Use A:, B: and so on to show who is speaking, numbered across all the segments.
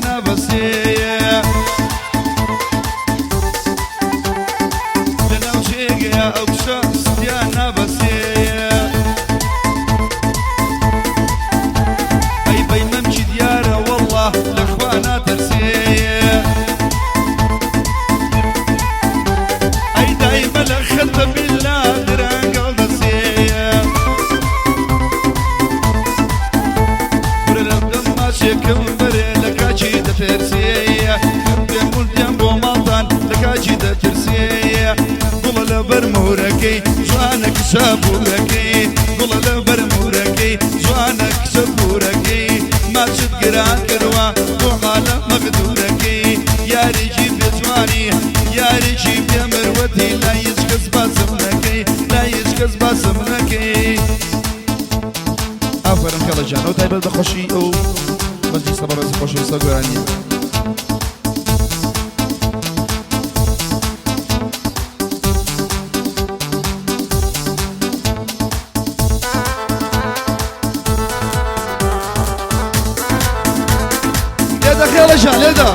A: نابەسێ. لەناو جێگەیا ئەو کچە ستیان نابەسێ. ئەی بەی مەمکی دیارە وەڵڵا لە خوا ناترسێ. ئەی دایمە لە خەتە بیللا درەنگ هەڵدەسێ. کورە لەم دەم ماچێکم بەرێ لە کاکی دەپێرسێ. پێم مردیان بۆ ماڵتان لە کاکی دەترسێ. گوڵە لەبەر مورەکەی جوانە کچە بورەکەی، گوڵە لەبەر مورەکەی جوانە کچە بورەکەی. ماچت گران کردووە بۆ حالە مەغدورەکەی. یاریکی پێجوانی یاریکی پێمروەتی، لای هیچ کەس باسم نەکەی، لای هیچ کەس باسم نەکەی. ئافەرم کەڵە گیان، ئەو تایبەت بە خۆشی ئەو مەجلیسە بەڕێزی خۆشەویستە گۆرانیە. لێدە خێڵە گیان لێدە.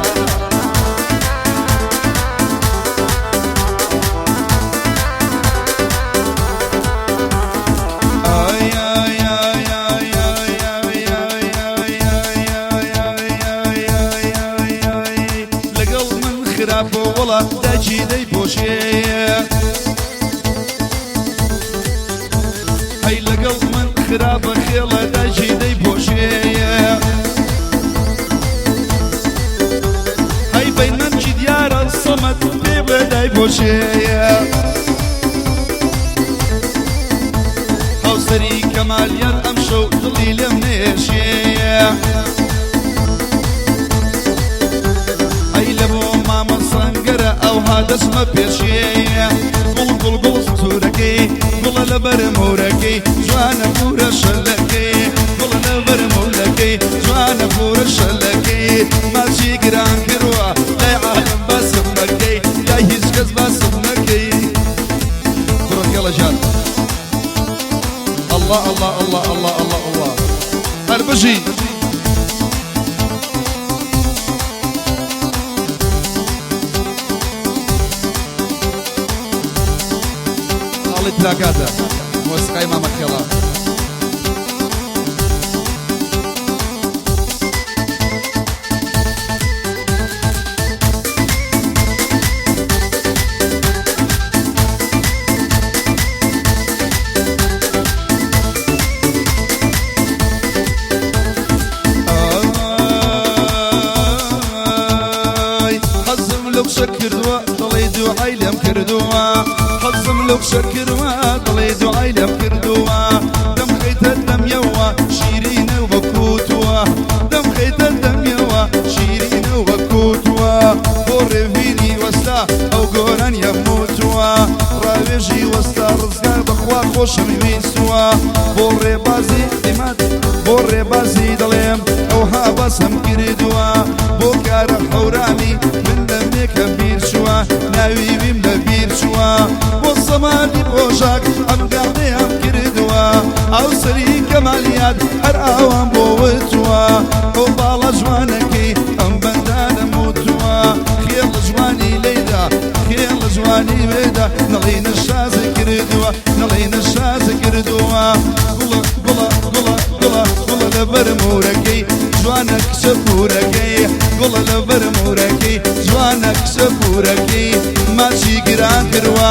A: لەگەڵ من خراپە وەڵا داکی دەی پۆشێ. ئەی لەگەڵ من خراپە خێڵە داکی دەی پۆشێ. ئەی بەین مەمکی دیارە سەمەد پێ بڵێ دای پۆشێ. هاوسەری کەمالیان ئەمشەو دڵی لێم نێشێ. ئەی لە بۆ مامە سەنگەرە ئەوها دەچمە پێشێ. گوڵ گوڵ گوڵ سوورەکەی، گوڵە لەبەر مۆرەکەی جوانە پورە شەلەکەی، گوڵە لەبەر مۆرەکەی جوانە پورە شەلەکەی. ماچی گران کردووە لای عالەم باسم نەکەی، لای هیچ کەس باسم نەکەی. کوڕە خێڵە گیان الله الله الله الله الله الله هەر بژی. خاڵی تراکاتە مۆسیقای مامە خێڵە. ئای حەزم لەو قسە کردووە دەڵێ دوعای لێم کردووە. حەزم لەو قسە کردووە دەڵێ دوعای لێم کردووە. دەم خەیتە دەمیەوە شیرینە وەکوتووە، دەم خەیتە دەمیەوە شیرینە وەکوتووە. بۆ ڕێڤینی وەستا ئەو گۆرانیە موتووە، ڕاوێژی وەستا ڕزگار بەخوا خۆشم ویستووە. بۆ ڕێبازی عیماد بۆ ڕێبازی دەڵێم ئەوها باسم کردووە. بۆ کارە هەورامی من دەمێکە بیر چووە، ناوی ویم لە بیر چووە. بۆ سەمانی پۆشاک ئەم گاڵتەیان کردووە، ئەو سەری کەمالیات هەر ئاوام بۆ وتووە. ئەو باڵا جوانەکەی ئەم بەندانە موتووە، خێڵ جوانی لەیدا خێڵ جوانی وێدا. نەڵێ نەشاز کردووە، نەڵێ نەشاز کردووە. گوڵە گوڵە گوڵە گوڵە گوڵە لەبەر مورەکەی جوانە کچە پورەکەی، گوڵە لەبەر مورەکەی جوانە کچە پورەکەی. ماچی گران کردووە،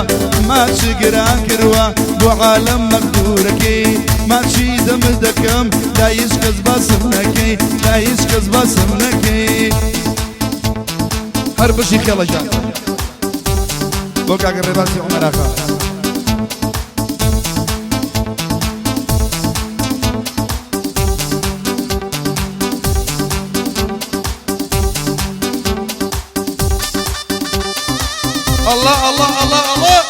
A: ماچی گران کردووە بۆ عالەم مەقدورەکەی. ماچی دەمت دەکەم لای هیچ کەس باسم نەکەی، لای هیچ کەس باسم نەکەی. هەر بژی خێڵە گیان بۆ کاکە ڕێبازی عومەر ئاغا. الله الله الله الله.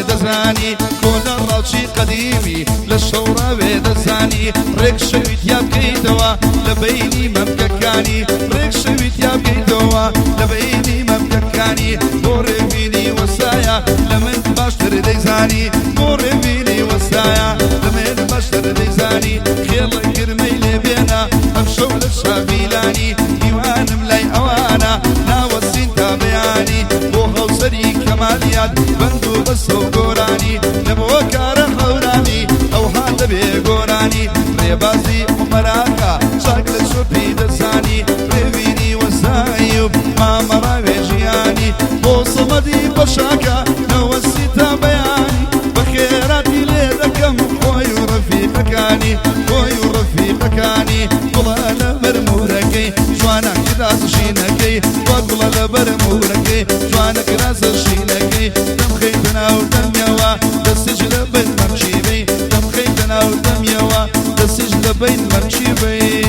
A: دەزانی، کۆنە ڕاوچی قەدیمی لە شەوڕاوێ دەزانی، ڕێک شەوی تیا بکەیتەوە لە بەینی مەمکەکانی، ڕێک شەوی تیا بکەیتەوە لە بەینی مەمکەکانی، بۆ ڕێبینی وەسایە لە من باشتر دەیزانی، بۆ ڕێبینی وەسایە لە من باشتر دەیزانی، خێڵە گرمەی لێ بێنە ئەمشەو لە شاڤیلانی، میوانم لای ئەوانە ناوەستین تا بەیانی، بۆ هاوسەری کەمالیات بەند و بەسە و گۆرانی، لە بۆ کارە هەورامی ئەوها دەبێ گۆرانی، ڕێبازی عومەراکە چاک لە چۆپی دەزانی، ڕێوینی وەسایی و مامە ڕاوێ ژیانی، بۆ سەمەدی بەشاکە نەوەستی تا بەیانی، بە خێراتی لێ دەکەم خۆی و ڕەفیقەکانی، خۆی و ڕەفیقەکانی، گوڵە لەبەر مورەکەی جوانە کراس ژینەکەی، وا گوڵە لەبەر مورەکەی جوانە کراس ژینەکەی، دەمخەیتە ناو دەمیەوە دەستیش لە بین مەمکی بەی، دەمخەیتە ناو دەمیەوە دەستیش لە بین مەمکی بەی.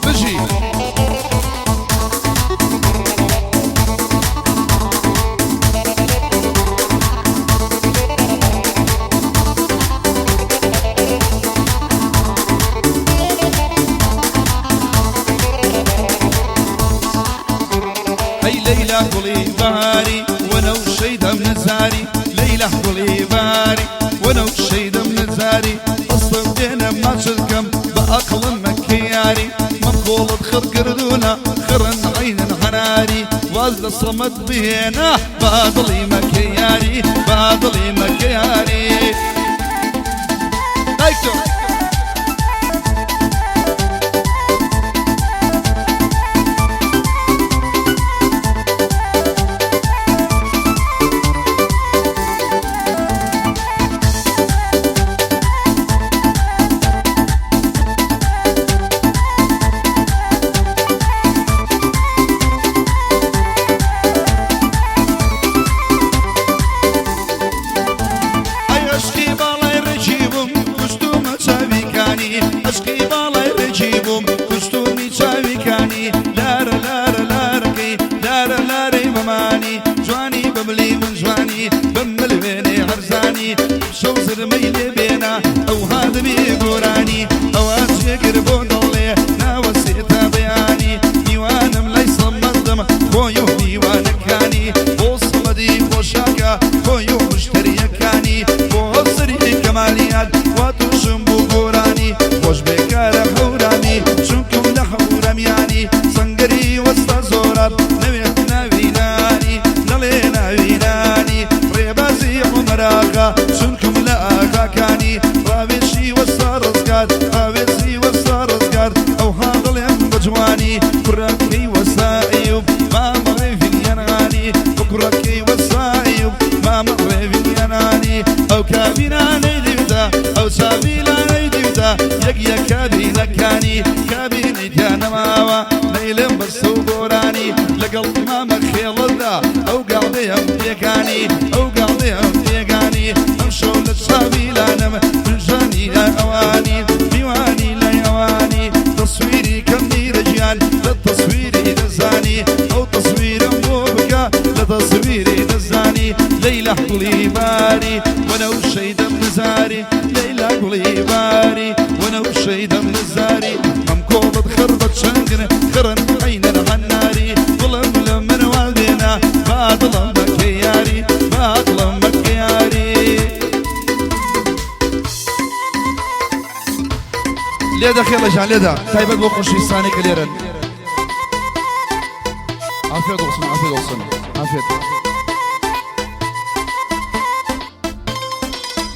A: بژی. ئەی لەیلا گوڵی بەهاری وەنەوشەی دەم نەزاری، لەیلا گوڵی بەهاری وەنەوشەی دەم نەزاری، ئەسڵم دێنە ماچت کەم بە ئەقڵم مەکە یاری، مەم کۆڵت خڕ کردوونە خڕن عەینن هەناری، واز لە سەمەد بهێنە با دڵی مەکە یاری، با دڵی مەکە یاری. دایکتۆ. ئەی عەشقی باڵای ڕێکی بووم کوشتومە چاویکانی، عەشقی باڵای ڕێکی بووم کوشتومی چاویکانی، لارە لارە لارەکەی لارە لارەی مەمانی، جوانی بەملی من جوانی بەم ملوێنێ هەرزانی، شەو زرمەی لێ بێنە ئەوها دەبێ گۆرانی، ئەوە جێگر بۆ دڵێ ناوەسێ تا بەیانی، میوانم لای سەمەدم خۆی و میوانەکانی، بۆ سەمەدی پۆشاکە خۆی و مشتریەکانی، بۆ هاوسەری کەمالیات وا تووشم بوو گۆرانی، خۆش بێکارە هەورامی چونکم لە هەورامیانی، سەنگەری وەستا زۆرات نەوێت ناوینانی، نەڵێ ناوینانی، ڕێبازی عومەراغا چونکم لە ئاغاکانی، ڕاوێژی وەستا ڕزگار، ڕاوێزی وەستا ڕزگار، ئەوها دڵێم بە جوانی، کوڕەکەی وەستا ئەیوب مامە ڕێڤین یەنانی، کوڕەکەی وەستا ئەیوب مامە ڕێڤین یەنانی، ئەو کابینانەی دیوتە ئەو چاویلانەی دیوتە، یەک یەک کابینەکانی کابینەی تیا نەماوە، نەیلم بەستە و گۆرانی، لەگەڵ مامە خێڵەدا ئەو گاڵەیەم پێکانی، ئەو گاڵەیەم پێکانی، ئەمشەو لە چاویلانم فنجانی لای ئەوانی، میوانی لای ئەوانی، تەسویری کەم نیرە گیان لە تەسویری دەزانی، ئەو تەسویرم بۆ بکە لە تەسویری دەزانی، لەیلا گوڵی باری وەنەوشەی دەم نزاری، لەیلا گوڵی باری وەنەوشەی دەم نزاری، مەم کۆڵت خڕ بە چنگن خڕن عەینەن عەناری، گوڵم لە من وا بێنە با دڵم بەکە یاری، با دڵم بەکە یاری. لێدە خێڵە ژان لێدە تایبەت بۆ خۆشەویستانی کە لێرەن. عافیت olsun، عافیت olsun، عافیت.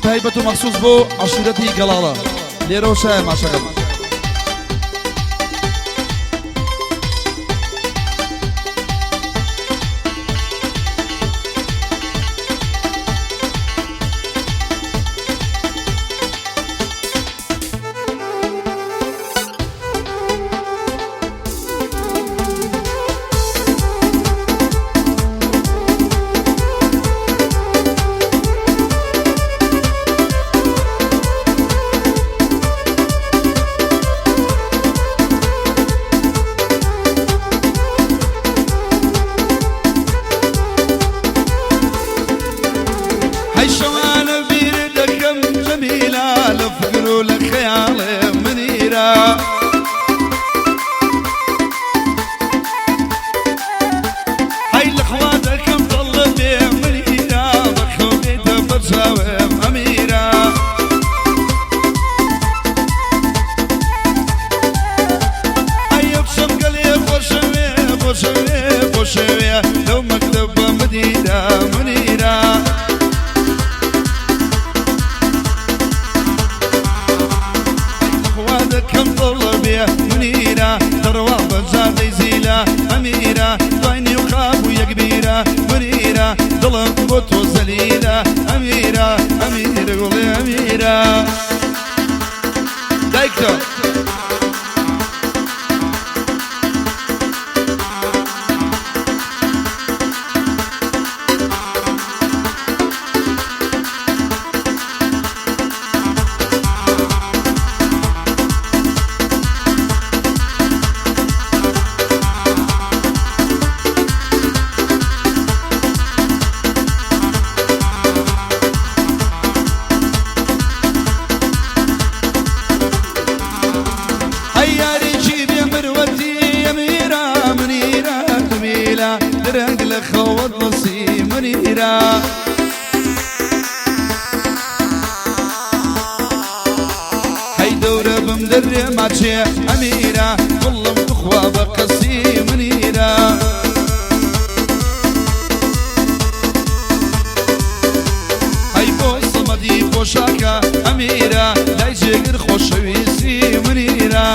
A: تایبەت و مەخصوص بۆ عەشیرەتی گەڵاڵە لێرەوە شایە ماشەکەم. دڵم بۆ تۆ زەلیلە ئەمیرە ئەمیرە گوڵێ ئەمیرە دایکتە. ئەی یارێکی بێ مروەتی ئەمیرە منیرە جمیلە درەنگ لە خەوت بەسی منیرە. هەی دەورە بم دەرێ ماچێ ئەمیرە گوڵم بخوا بە قەسی منیرە. هەی بۆ سەمەدی پۆشاکە ئەمیرە لای جێگر خۆشەویستی منیرە.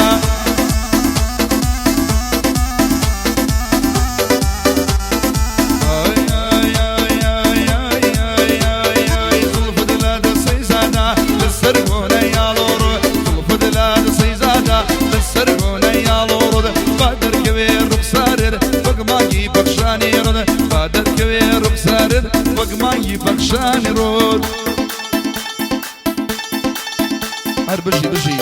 A: هەر بژی بژی.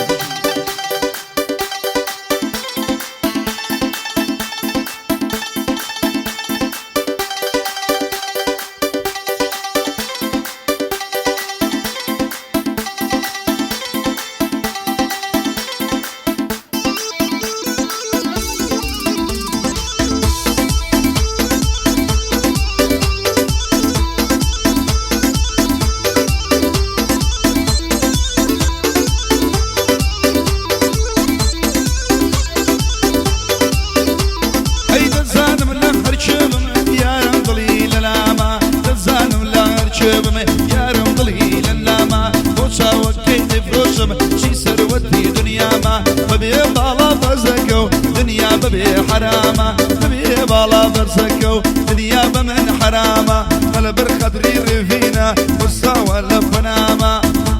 A: ئەی دەزانم لە هەرکێ بم یارم دڵی لەلامە، دەزانم لە هەرکێ بم یارم دڵی لەلامە، بۆ چاوەکەی دەفرۆشم چی سەروەتی دنیامە، بەبێ باڵا بەرزەکە و دنیا بەبێ حەرامە، بەبێ باڵا بەرزەکە و دنیا بە من حەرامە، لەبەر خەتری ڕێڤینە وەستاوە لە پەنامە،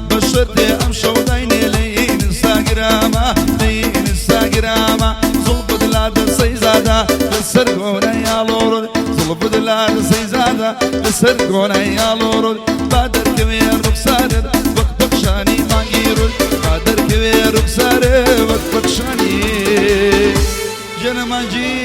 A: بە شەرتێ ئەمشەو داینێ لە ئینستاگرامە، لە ئینستاگرامە، زوڵفت لا دەسەی زادە لەسەر گۆنای ئاڵۆڕت، زوڵفت لا دەسەی زادە لەسەر گۆنای ئاڵۆڕت، با دەرکەوێ ڕوخسارت وەک پەخشانی مانگی ڕوت، با دەرکەوێ ڕوخسارت وەک پەخشانی ژنە مانگی.